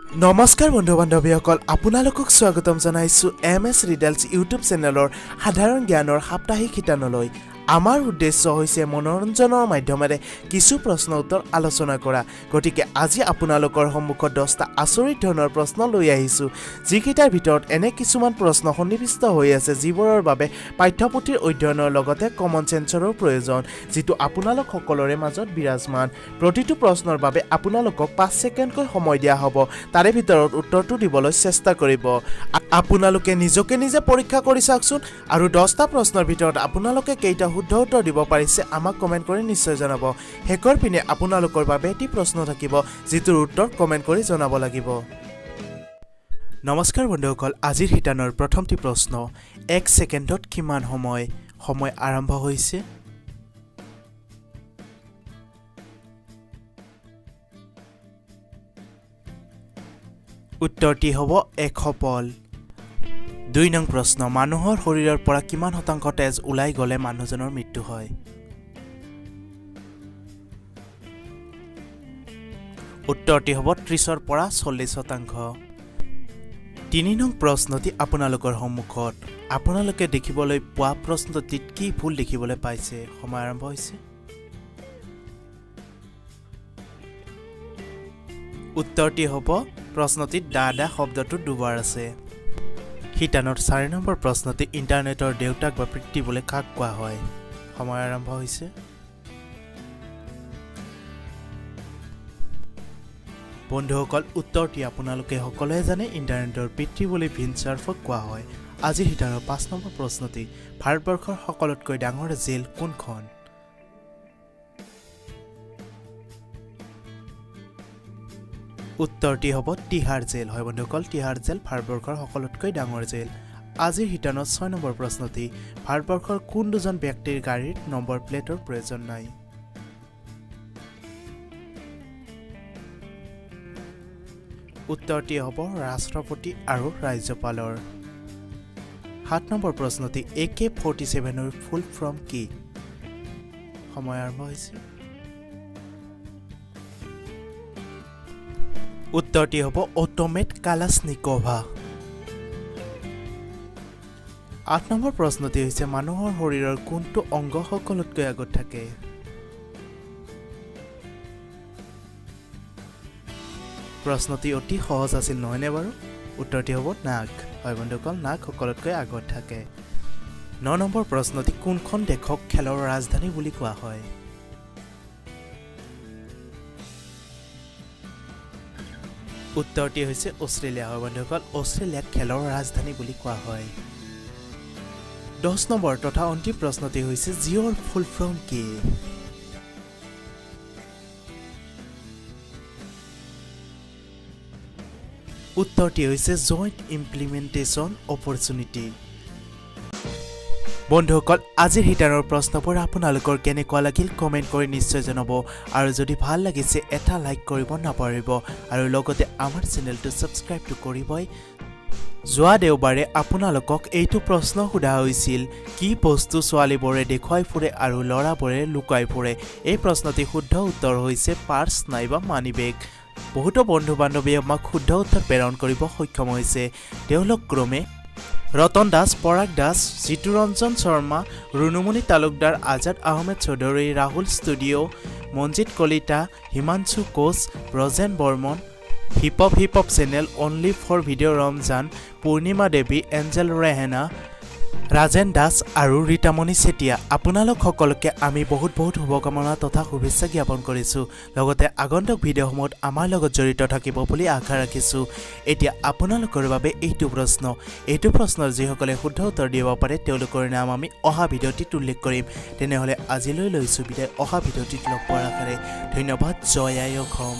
নমস্কাৰ বন্ধু বান্ধৱীসকল, আপোনালোকক স্বাগতম জনাইছোঁ এম এছ ৰিডেলছ ইউটিউব চেনেলৰ সাধাৰণ জ্ঞানৰ সাপ্তাহিক শিতানলৈ। আমাৰ উদ্দেশ্য হৈছে মনোৰঞ্জনৰ মাধ্যমেৰে কিছু প্ৰশ্ন উত্তৰ আলোচনা কৰা। গতিকে আজি আপোনালোকৰ সন্মুখত 10টা আচৰিত ধৰণৰ প্ৰশ্ন লৈ আহিছোঁ, যিকেইটাৰ ভিতৰত এনে কিছুমান প্ৰশ্ন সন্নিৱিষ্ট হৈ আছে যিবোৰৰ বাবে পাঠ্যপুথিৰ অধ্যয়নৰ লগতে কমন চেন্সৰো প্ৰয়োজন, যিটো আপোনালোক সকলোৰে মাজত বিৰাজমান। প্ৰতিটো প্ৰশ্নৰ বাবে আপোনালোকক 5 ছেকেণ্ডকৈ সময় দিয়া হ'ব। তাৰে ভিতৰত উত্তৰটো দিবলৈ চেষ্টা কৰিব। আপোনালোকে নিজকে নিজে পৰীক্ষা কৰি চাওকচোন আৰু 10টা প্ৰশ্নৰ ভিতৰত আপোনালোকে কেইটা শুদ্ধ উত্তৰ দিব পাৰিছে, আমাক কমেণ্ট কৰি নিশ্চয় জনাব। শেষৰ পিনে আপোনালোকৰ বাবে এটি প্ৰশ্ন থাকিব, যিটোৰ উত্তৰ কমেণ্ট কৰি জনাব লাগিব। নমস্কাৰ বন্ধুসকল, আজিৰ শিতানৰ প্ৰথমটি প্ৰশ্ন: 1 ছেকেণ্ডত কিমান সময়? সময় আৰম্ভ হৈছে। উত্তৰটি হ'ব 100 পল। 2 নং প্ৰশ্ন: মানুহৰ শৰীৰৰ পৰা কিমান শতাংশ তেজ ওলাই গ'লে মানুহজনৰ মৃত্যু হয়? উত্তৰটি হ'ব 30ৰ পৰা 40%। 3 নং প্ৰশ্নটি আপোনালোকৰ সন্মুখত। আপোনালোকে দেখিবলৈ পোৱা প্ৰশ্নটিত কি ভুল দেখিবলৈ পাইছে? সময় আৰম্ভ হৈছে। উত্তৰটি হ'ব প্ৰশ্নটিত দাদা শব্দটো দুবাৰ আছে। শিতানৰ 4 নম্বৰ প্ৰশ্নটি: ইণ্টাৰনেটৰ দেউতাক বা পিতৃ বুলি কাক কোৱা হয়? সময় আৰম্ভ হৈছে। বন্ধুসকল, উত্তৰটি আপোনালোকে সকলোৱে জানে, ইণ্টাৰনেটৰ পিতৃ বুলি ভিন চাৰ্ফক কোৱা হয়। আজিৰ শিতানৰ 5 নম্বৰ প্ৰশ্নটি: ভাৰতবৰ্ষৰ সকলোতকৈ ডাঙৰ জেল কোনখন? উত্তৰটি হ'ব তিহাৰ জেল। হয় বন্ধুসকল, তিহাৰ জেল ভাৰতবৰ্ষৰ সকলোতকৈ ডাঙৰ জেল। আজিৰ শিতানত 6 নম্বৰ প্ৰশ্নটি: ভাৰতবৰ্ষৰ কোন দুজন ব্যক্তিৰ গাড়ীৰ নম্বৰ প্লেটৰ প্ৰয়োজন নাই? উত্তৰটি হ'ব ৰাষ্ট্ৰপতি আৰু ৰাজ্যপালৰ। 7 নম্বৰ প্ৰশ্নটি: এ কে 47ৰ ফুল ফৰ্ম কি? সময় আৰম্ভ হৈছে। উত্তৰটি হ'ব অট'মেট কালাছনিকোভা। 8 নম্বৰ প্ৰশ্নটি হৈছে, মানুহৰ শৰীৰৰ কোনটো অংগ সকলোতকৈ আগত থাকে? প্ৰশ্নটি অতি সহজ আছিল, নহয়নে বাৰু? উত্তৰটি হ'ব নাক। হয় বন্ধুসকল, নাক সকলোতকৈ আগত থাকে। 9 নম্বৰ প্ৰশ্নটি: কোনখন দেশক খেলৰ ৰাজধানী বুলি কোৱা হয়? উত্তৰটি হৈছে অষ্ট্ৰেলিয়া। হয় বন্ধুসকল, অষ্ট্ৰেলিয়াক খেলৰ ৰাজধানী বুলি কোৱা হয়। 10 নম্বৰ তথা অন্তিম প্ৰশ্নটি হৈছে, জিঅ'ৰ ফুল ফৰ্ম কি? উত্তৰটি হৈছে জইণ্ট ইমপ্লিমেণ্টেশ্যন অপৰচুনিটি। বন্ধুসকল, আজিৰ শিতানৰ প্ৰশ্নবোৰ আপোনালোকৰ কেনেকুৱা লাগিল, কমেণ্ট কৰি নিশ্চয় জনাব আৰু যদি ভাল লাগিছে, এটা লাইক কৰিব নাপাহৰিব আৰু লগতে আমাৰ চেনেলটো ছাবস্ক্ৰাইবটো কৰিবই। যোৱা দেওবাৰে আপোনালোকক এইটো প্ৰশ্ন সোধা হৈছিল, কি বস্তু ছোৱালীবোৰে দেখুৱাই ফুৰে আৰু ল'ৰাবোৰে লুকাই ফুৰে? এই প্ৰশ্নটি শুদ্ধ উত্তৰ হৈছে পাৰ্চ নাইবা মানি বেগ। বহুতো বন্ধু বান্ধৱীয়ে আমাক শুদ্ধ উত্তৰ প্ৰেৰণ কৰিব সক্ষম হৈছে। তেওঁলোক ক্ৰমে Ratan Das, Parag Das, Jituranjan Sharma, Runumoni Talukdar, Azad Ahmed Choudhury, Rahul studio', Manjit Kalita, Himanshu Koch, Brajen Barman, hip hop hip hop channel, only for video Ramzan, Purnima Devi, Angel Rehena, Rajen Das আৰু ৰীতামণি চেতিয়া। আপোনালোক সকলোকে আমি বহুত বহুত শুভকামনা তথা শুভেচ্ছা জ্ঞাপন কৰিছোঁ। লগতে আগন্তুক ভিডিঅ'সমূহত আমাৰ লগত জড়িত থাকিব বুলি আশা ৰাখিছোঁ। এতিয়া আপোনালোকৰ বাবে এইটো প্ৰশ্ন। এইটো প্ৰশ্নৰ যিসকলে শুদ্ধ উত্তৰ দিব পাৰে, তেওঁলোকৰ নাম আমি অহা ভিডিঅ'টিত উল্লেখ কৰিম। তেনেহ'লে আজিলৈ লৈছোঁ বিদায়। অহা ভিডিঅ'টিত লগ পোৱাৰ আশাৰে ধন্যবাদ। জয় আই অসম।